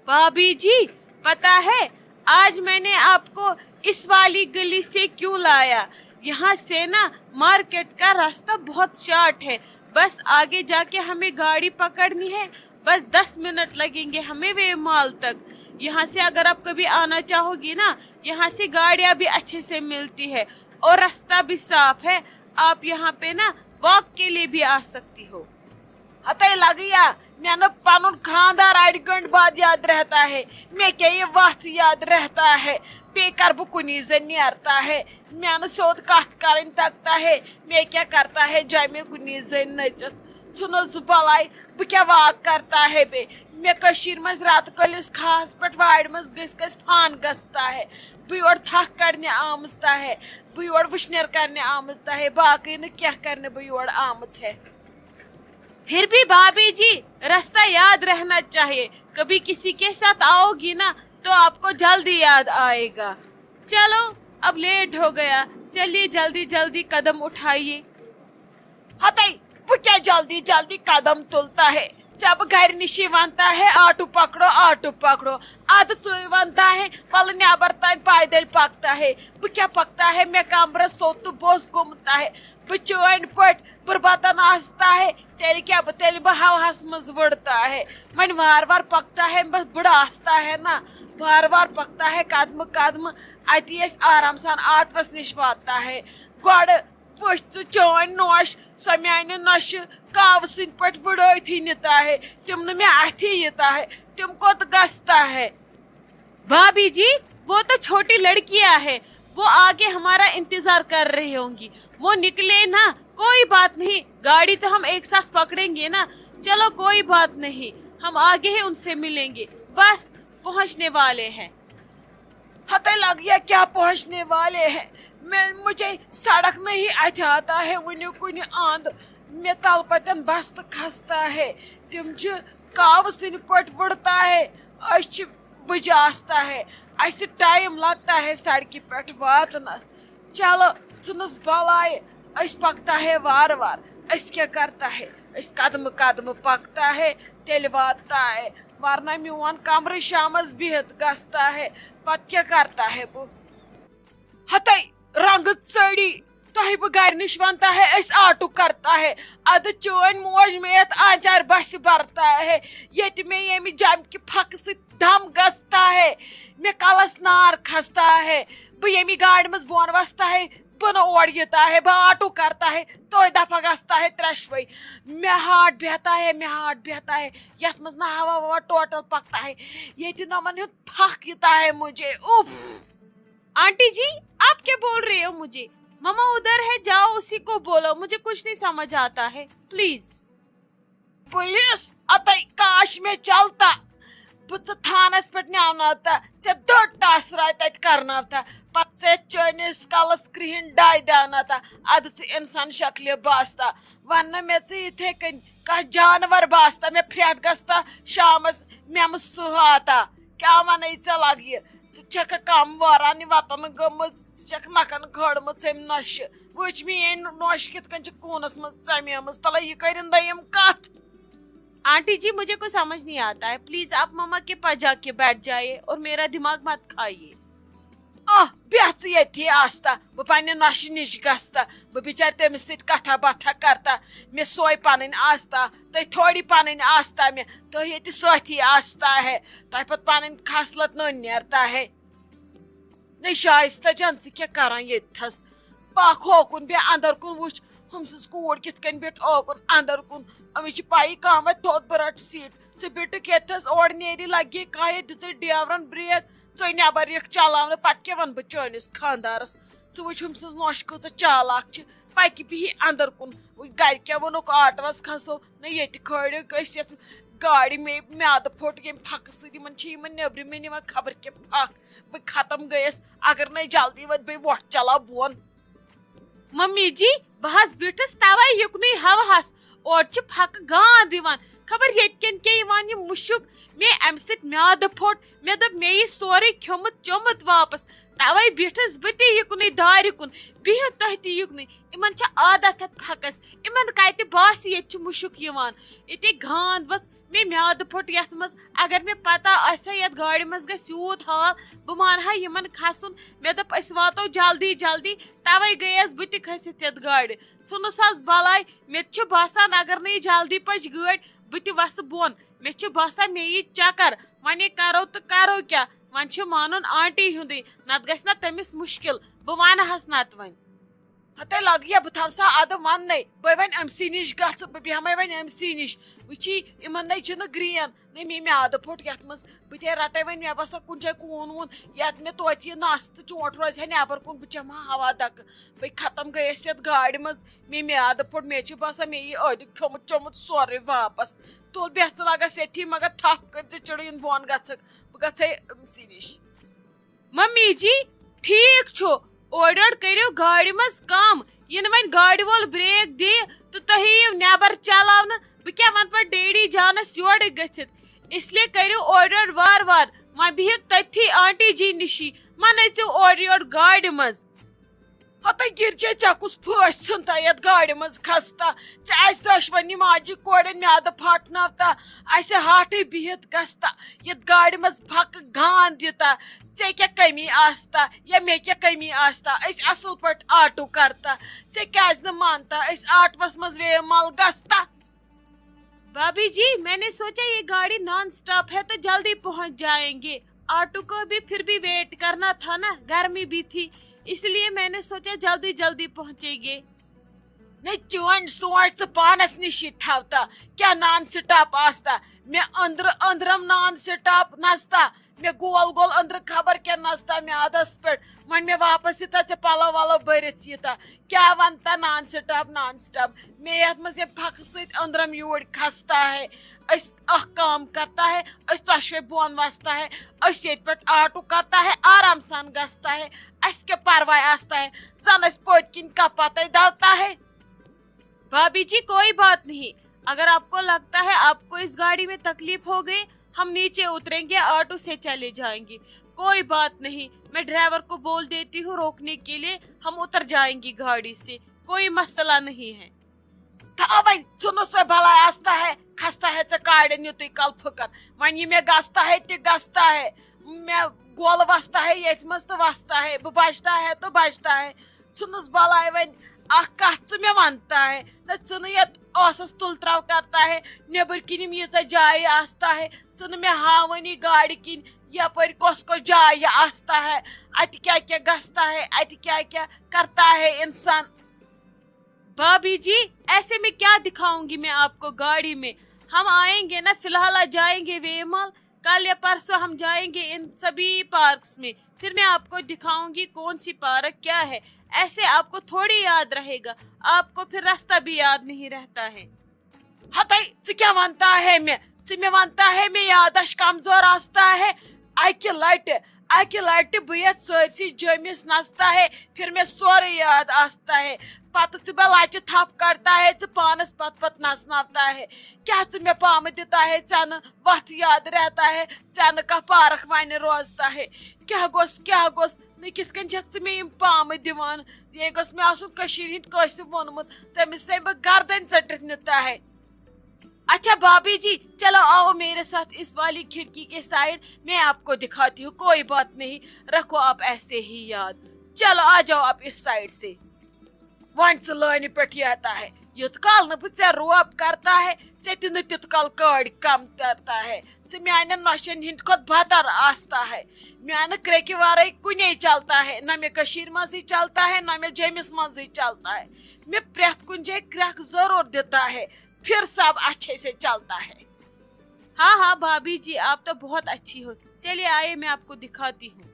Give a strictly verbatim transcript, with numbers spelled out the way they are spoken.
भाभी जी, पता है आज मैंने आपको इस वाली गली से क्यों लाया? यहाँ से ना मार्केट का रास्ता बहुत शॉर्ट है। बस आगे जाके हमें गाड़ी पकड़नी है। बस दस मिनट लगेंगे हमें वेव मॉल तक। यहाँ से अगर आप कभी आना चाहोगी ना, यहाँ से गाड़ियाँ भी अच्छे से मिलती है और रास्ता भी साफ है। आप यहाँ पे ना वॉक के लिए भी आ सकती हो। ہتے لگیا، مےٚ نہٕ پنُن خانٛدار اَڑِ گٲنٛٹہِ بعد یاد رہتا ہے۔ مےٚ کیٛاہ یہِ وَتھ یاد رہتا ہے؟ بیٚیہِ کَرٕ بہٕ کُنی زٔنۍ نیرتا ہے۔ مےٚ نہٕ سیوٚد کَتھ کَرٕنۍ تَگتا ہے۔ مےٚ کیٛاہ کرتا ہے جامع کُنی زٔنۍ نٔژِتھ؟ ژھٕنُس بَلاے، بہٕ کیٛاہ واک کرتا ہے بیٚیہِ؟ مےٚ کٔشیٖرِ منٛز رٮ۪تہٕ کٲلِس کھاہَس پٮ۪ٹھ وارِ منٛز گٔژھۍ گٔژھۍ فان گژھتا ہے۔ بہٕ یورٕ تھَکھ کَڑنہِ آمٕژ تا ہے، بہٕ یورٕ وٕشنیر کَرنہِ آمٕژ تا ہے، باقٕے نہٕ کینٛہہ کَرنہِ بہٕ یورٕ آمٕژ ہے۔ फिर भी भाभी जी, रास्ता याद रहना चाहिए। कभी किसी के साथ आओगी ना, तो आपको जल्दी याद आएगा। चलो, अब लेट हो गया, चलिए जल्दी जल्दी कदम उठाइए। ہتے، بہٕ کیٛاہ جلدی جلدی قدم تُلتا ہے؟ ژےٚ بہٕ گرِ نِشی ونتا ہے، آٹو پکڑو، آٹو پکڑو۔ ادٕ ژٕے ونتا ہے، ولہٕ نٮ۪بر تام پیدل پکتا ہے۔ بہٕ کیٛاہ پکتا ہے؟ مےٚ کمرس سوٚت تہٕ بوٚس گوٚمُت ہے۔ بہٕ چٲنۍ پٲٹھۍ بُربتن آستا ہے، تیٚلہِ کیٛاہ بہٕ، تیٚلہِ بہٕ ہوہس منٛز وٕڑتا ہے۔ وۄنۍ وارٕ وارٕ پکتا ہے، بہٕ بٕڑٕ آستا ہے نا۔ وارٕ وارٕ پکتا ہے قدمہٕ قدمہٕ، اتی ٲسۍ آرام سان آٹوس نِش واتتا ہے۔ گۄڈٕ وٕچھ ژٕ چٲنۍ نوش، سۄ میانہِ نۄشہِ کاوٕ سٕنٛدۍ پٲٹھۍ وٕڑٲوتھٕے نِتا ہے، تِم نہٕ مےٚ اَتھِ یِتا ہے، تِم کوٚت گژھتا ہے؟ भाभी जी, वो तो छोटी लड़कियां है, वो आगे हमारा इंतजार कर रही होंगी। वो निकले ना, कोई बात नहीं, गाड़ी तो हम एक साथ पकड़ेंगे ना। चलो, कोई बात नहीं, हम आगे ही उनसे मिलेंगे। बस, पहुंचने वाले हैं। ہتے لگیا، کیا پہنچنے والے ہیں؟ میں، مجھے سڑک نہیں اتھِ آتا ہے وُنہِ کُنہِ اند۔ مےٚ تلپتن بستہٕ کھستا ہے، تِم چھِ کاوٕ سٕنٛدۍ پٲٹھۍ وٕڑتا ہے، أسۍ چھِ بٕجہِ آستا ہے، اسہِ ٹایم لگتا ہے سڑکہِ پٮ۪ٹھ واتنس۔ چلو، ژھٕنُس بلاے، أسۍ پکتا ہے وارٕ وارٕ۔ أسۍ کیٛاہ کرتا ہے؟ أسۍ قدمہٕ قدمہٕ پکتا ہے، تیٚلہِ واتتا ہے، ورنہ میون کمرٕ شامس بِہِتھ گژھتا ہے، پتہٕ کیٛاہ کرتا ہے بہٕ؟ ہتے رنگہٕ ژٔڑی، تۄہہِ بہٕ گرِ نِش ونتا ہے، أسۍ آٹو کرتا ہے۔ ادٕ چٲنۍ موج مےٚ یتھ آنچارِ بسہِ برتا ہے، ییٚتہِ مےٚ ییٚمہِ جمہِ کہِ پھکہٕ سۭتۍ دم گژھتا ہے، مےٚ کلس نار کھستا ہے۔ بہٕ ییٚمہِ گاڑِ منٛز بۄن وستا ہے، بہٕ نہٕ اورٕ یِتا ہے، بہٕ آٹو کرتا ہے، تُہۍ دفعہ گژھتا ہے ترٛٮ۪شوَے۔ مےٚ ہارٹ بیہتا ہے، مےٚ ہارٹ بیہتا ہے، یتھ منٛز نہٕ ہوا ووا ٹوٹل پکتا ہے، ییٚتہِ نۄمن ہُنٛد پھکھ یِتا ہے مجھے۔ اُف! आंटी जी, आप क्या बोल रहे हो मुझे? मम्मा उधर है, जाओ उसी को बोलो, मुझे कुछ नहीं समझ आता है, प्लीज। پُلیٖس، اَتے کاش مےٚ چلتا۔ بہٕ ژٕ تھانس پٮ۪ٹھ نیٛاوناوتا، ژےٚ دٔٹ ٹاسراے تتہِ کرناوتا، پتہٕ ژےٚ چٲنِس کلس کرٛہِنۍ ڈاے دیٛاوناوتا، ادٕ ژٕ انسان شکلہِ باستا۔ ونہٕ نہٕ مےٚ ژٕ یِتھے کٔنۍ کانٛہہ جانور باستا، مےٚ پھرٛٹھ گژھتا شامس مٮ۪مہٕ سٕہہ آتا۔ کیٛاہ ونَے ژےٚ لگہِ؟ ژٕ چھکھ کم واران یہِ وطن گٔمٕژ، ژٕ چھکھ نکھن کھٲڑمٕژ أمۍ نۄشہِ۔ وٕچھ میٲنۍ نۄش کِتھ کٔنۍ چھِ کوٗنس منٛز ژمیمٕژ، تلے یہِ کٔرِن دوٚیِم کتھ۔ आंटी जी, मुझे कुछ समझ नहीं आता है, प्लीज आप मम्मा के पास जाके बैठ जाइए और मेरा दिमाग मत खाइए। آہ، بیٚہہ ژٕ ییٚتھی آستا، بہٕ پننہِ نۄشہِ نِش گژھتا، بہٕ بِچارِ تٔمِس سۭتۍ کتھا باتھا کرتا، مےٚ سۄے پنٕنۍ آستا، تُہۍ تھوڑی پنٕنۍ آستا مےٚ، تُہۍ ییٚتہِ سٲتھی آستا ہے، تۄہہِ پتہٕ پنٕنۍ خاصلت نٔنۍ نیرتا ہے۔ نٔے شایستہ جان، ژٕ کیٛاہ کران ییٚتہِ تھس؟ پکھ ہوکُن بیٚہہ اندر کُن وٕچھ، ہُم سٕنٛز کوٗر کِتھ کٔنۍ بیٖٹھ اوکُن اندر کُن۔ أمِس چھِ پَیی کانٛہہ وَتہِ تھوٚد بہٕ رَٹہٕ سیٖٹ۔ ژٕ بیٖٹھٕکھ ییٚتہِ تھس، اورٕ نیری لگی کانٛہہ ییٚتہِ دِژٕے ڈیورن بریک۔ ژٕے نٮ۪بر یِکھ چلاونہٕ، پتہٕ کیٛاہ وَنہٕ بہٕ چٲنِس خانٛدارس؟ ژٕ وٕچھ ہُم سٕنٛز نۄش کۭژاہ چالاک چھِ، پکہِ بِہی اندر کُن۔ وۄنۍ گرِ کیٛاہ ووٚنُکھ، آٹوس کھسو نہ، ییٚتہِ کھٲڑِکھ أسۍ یتھ گاڑِ۔ مے میادٕ پھوٚٹ ییٚمہِ پھکہٕ سۭتۍ، یِمن چھِ یِمن نیٚبرِمٮ۪ن یِوان خبر کیٛاہ پھکھ۔ بہٕ ختم گٔیس، اگر نَے جلدی وٲتۍ بیٚیہِ وۄٹھ چلاو بۄن۔ मम्मी जी, बहस बिठस तवै युकनी हवहस, और چھِ پھکہٕ گانٛد یِوان۔ خبر ییٚتہِ کٮ۪ن کیٛاہ یِوان یہِ مُشُک۔ مےٚ اَمہِ سۭتۍ میادٕ پھوٚٹ۔ مےٚ دوٚپ مےٚ یی سورُے کھیوٚمُت چوٚمُت واپس۔ توے بیٖٹھٕس بہٕ تہِ یِکنُے دارِ کُن، بِہِتھ تُہۍ تہِ یِکنُے۔ یِمن چھِ عادت اتھ پھکس، یِمن کتہِ باسہِ ییٚتہِ چھُ مُشُک یِوان۔ ییٚتہِ گانٛد ؤژھ، مےٚ میادٕ پھوٚٹ یتھ منٛز۔ اگر مےٚ پتہ آسہِ ہا یتھ گاڑِ منٛز گژھِ یوٗت حال، بہٕ مانہٕ ہا یِمن کھسُن۔ مےٚ دوٚپ أسۍ واتو جلدی جلدی، توے گٔیس بہٕ تہِ کھٔسِتھ یتھ گاڑِ۔ ژھٕنُس حظ بلاے، مےٚ تہِ چھُ باسان اگر نہٕ یہِ جلدی پچہِ گٲڑۍ، بہٕ تہِ وسہٕ بۄن۔ مےٚ چھُ باسان مےٚ یی چکر۔ وۄنۍ کرو تہٕ کرو کیٛاہ؟ وۄنۍ چھُ مانُن آنٹی ہُنٛدُے، نتہٕ گژھِ نا تٔمِس مُشکِل۔ بہٕ ونہٕ ہس نتہٕ وۄنۍ۔ ہتے لگیا بہٕ تھاو سا ادٕ وننے، بہٕ وۄنۍ أمۍ سٕے نِش گژھٕ، بہٕ بیٚہمے وۄنۍ أمۍ سٕے نِش۔ وٕچھی، یِمن نے چھُنہٕ گرین، نے مےٚ میادٕ پھوٚٹ یتھ منٛز۔ بہٕ تہِ رٹے وۄنۍ، مےٚ باسان کُنہِ جایہِ کوٗن ووٗن، یتھ مےٚ توتہِ یہِ نس تہٕ چونٛٹھ روزِ ہا نٮ۪بر کُن، بہٕ چمہٕ ہا ہوا دکہٕ۔ بہٕ ختم گٔیس یتھ گاڑِ منٛز، مےٚ میادٕ پھوٚٹ، مےٚ چھُ باسان مےٚ یی ٲدیُک کھیوٚمُت چوٚمُت سورُے واپس۔ تُل بیٚہہ ژٕ لگس ییٚتھی، مگر تھپھ کٔرۍ زِ چِڑٕ یُن بۄن گژھکھ، بہٕ گژھے أمۍ سٕے نِش۔ ممی جی، ٹھیک چھُ، اورٕ یورٕ کٔرِو گاڑِ منٛز کم۔ یِنہٕ وۄنۍ گاڑِ وول بریک دِیہِ تہٕ تُہۍ یِیِو نٮ۪بر چلاونہٕ، بہٕ کیٛاہ وَنہٕ پتہٕ ڈیڈی جانس یورٕ گٔژھِتھ؟ اس لیے کٔرِو اورٕ یورٕ وارٕ وارٕ۔ وۄنۍ بِہِو تٔتھی آنٹی جی نِشی، مہ نٔژِو اورٕ یورٕ گاڑِ منٛز۔ ہتے گِرجے، ژےٚ کُس پھٲسۍ ژھٕنتا یتھ گاڑِ منٛز کھستا؟ ژےٚ آسہِ دۄشوٕنی ماجہِ کورٮ۪ن میادٕ پھاٹناوتا، اسہِ ہاٹھٕے بِہِتھ گژھتا یتھ گاڑِ منٛز پھکہٕ گانٛد دِتا۔ ژےٚ کیٛاہ کمی آستا یا مےٚ کیٛاہ کمی آستا؟ أسۍ اصل پٲٹھۍ آٹو کرتا، ژےٚ کیٛازِ نہٕ مانتا أسۍ آٹوس منٛز ویو مل گژھتا؟ بھابھی جی، میں نے سوچا یہ گاڑی نان سٹاپ ہے تو جلدی پہنچ جائیں گے۔ آٹو کو بھی پھر بھی ویٹ کرنا تھا نا، گرمی بھی تھی، اس لیے میں نے سوچا جلدی جلدی پہنچیں گے۔ نے چون سونچ ژٕ پانس نِشی تھاوتا، کیٛاہ نان سٹاپ آستا؟ مےٚ أنٛدرٕ أنٛدرم نان سٹاپ نستا، مےٚ گول گول أنٛدرٕ خبر کیٛاہ نستا میادس پٮ۪ٹھ۔ وۄنۍ مےٚ واپس یِتا ژےٚ پلو ولو بٔرِتھ یِتا، کیٛاہ ونتا نان سٹاپ نان سٹاپ؟ مےٚ یتھ منٛز ییٚمہِ پھکھٕ سۭتۍ أنٛدرم یوٗرۍ کھستا ہے۔ أسۍ اکھ کٲم کرتا ہے، أسۍ ژۄشوے بۄن وستا ہے، أسۍ ییٚتہِ پٮ۪ٹھ آٹو کرتا ہے، آرام سان گژھتا ہے، اسہِ کیٛاہ پرواے آستا ہے؟ زن أسۍ پٔتۍ کِنۍ کپتے دوتا ہے۔ بھابھی جی، کوئی بات نہیں، اگر آپ کو لگتا ہے آپ کو اس گاڑی میں تکلیف ہو گئی، ہم نیچے اتریں گے، آٹو سے چلے جائیں گے، کوئی بات نہیں، میں ڈرائیور کو بول دیتی ہوں روکنے کے لیے، ہم اتر جائیں گے گاڑی سے، کوئی مسئلہ نہیں ہے۔ تھاو وۄنۍ، ژھٕنُس وۄنۍ بلاے آستا ہے، کھستا ہے ژےٚ کاڑٮ۪ن یُتُے کل پھٕکر۔ وۄنۍ یہِ مےٚ گژھتا ہے تہِ گژھتا ہے، مےٚ گول وستا ہے ییٚتھۍ منٛز تہٕ وستا ہے، بہٕ بچتا ہے تہٕ بچتا ہے۔ ژھٕنُس بلاے وۄنۍ اکھ کتھ ژٕ مےٚ ونتا ہے، نہ ژٕ نہٕ یتھ ٲسس تُل تراو کرتا ہے، نیبر کِنۍ یِم ییٖژاہ جایہِ آستا ہے، ژٕ نہٕ مےٚ ہاوٲنی گاڑِ کِنۍ یپٲرۍ کۄس کۄس جایہِ آستا ہے، اتہِ کیٛاہ کیٛاہ گژھتا ہے، اتہِ کیٛاہ کیٛاہ کرتا ہے انسان۔ بھابھی جی، ایسے میں کیا دکھاؤں گی میں آپ کو گاڑی میں؟ ہم آئیں گے نا، فی الحال آ جائیں گے ویمال، کل یا پرسوں ہم جائیں گے ان سبھی پارکس میں، پھر میں آپ کو دکھاؤں گی کون سی پارک کیا ہے۔ ایسے آپ کو تھوڑی یاد رہے گا، آپ کو پھر راستہ بھی یاد نہیں رہتا ہے۔ ہتے، ژٕ کیٛاہ ونتا ہے مےٚ؟ ژٕ مےٚ ونتا ہے مےٚ یادداشت کمزور آستا ہے؟ اکہِ لٹہِ، اکہِ لٹہِ بہٕ یتھ سٲرسٕے جٲمِس نژتا ہے، پھر مےٚ سورُے یاد آستا ہے۔ پتہٕ ژٕ مےٚ لچہِ تھپھ کڑتا ہے، ژٕ پانس پتھ پتھ نژناوتا ہے۔ کیٛاہ ژٕ مےٚ پامہٕ دِتا ہے؟ ژےٚ نہٕ وتھ یاد رہتا ہے، ژےٚ نہٕ کانٛہہ پارک ونہِ روزتا ہے۔ کیٛاہ گوٚژھ، کیٛاہ گوٚژھ؟ نہٕ کِتھ کٔنۍ چھکھ ژٕ مےٚ یِم پامہٕ دِوان؟ یے گوٚژھ مےٚ آسُن کٔشیٖرِ ہِنٛدۍ کٲنٛسہِ ووٚنمُت، تٔمِس ہے بہٕ گردن ژٔٹِتھ نِتا ہے۔ اچھا بھابھی جی، چلو آؤ میرے ساتھ اس والی کھڑکی کے سائیڈ، میں آپ کو دکھاتی ہوں، کوئی بات نہیں، رکھو آپ ایسے ہی یاد، چلو آ جاؤ آپ اس سائیڈ سے۔ وۄنۍ ژٕ لٲنہِ پٮ۪ٹھ یہتا ہے، یوٚت کال نہٕ بہٕ ژےٚ روب کرتا ہے، ژےٚ تہِ نہٕ تیُت کال کٲڑۍ کم ترتا ہے۔ ژٕ میانٮ۪ن نۄشن ہٕنٛدِ کھۄتہٕ بدتر آستا ہے۔ مےٚ نہٕ کرٛیٚکہِ ورٲے کُنے چلتا ہے، نہ مےٚ کٔشیٖرِ منٛزٕے چلتا ہے، نہ مےٚ جیٚمِس منٛزٕے چلتا ہے۔ مےٚ پرٛٮ۪تھ کُنہِ جایہِ کرٛٮ۪کھ ضروٗر دِتا ہے، پھر سب اچھے سے چلتا ہے۔ ہاں ہاں بھابھی جی، آپ تو بہت اچھی ہو۔ چلیے آئیے، میں آپ کو دکھاتی ہوں۔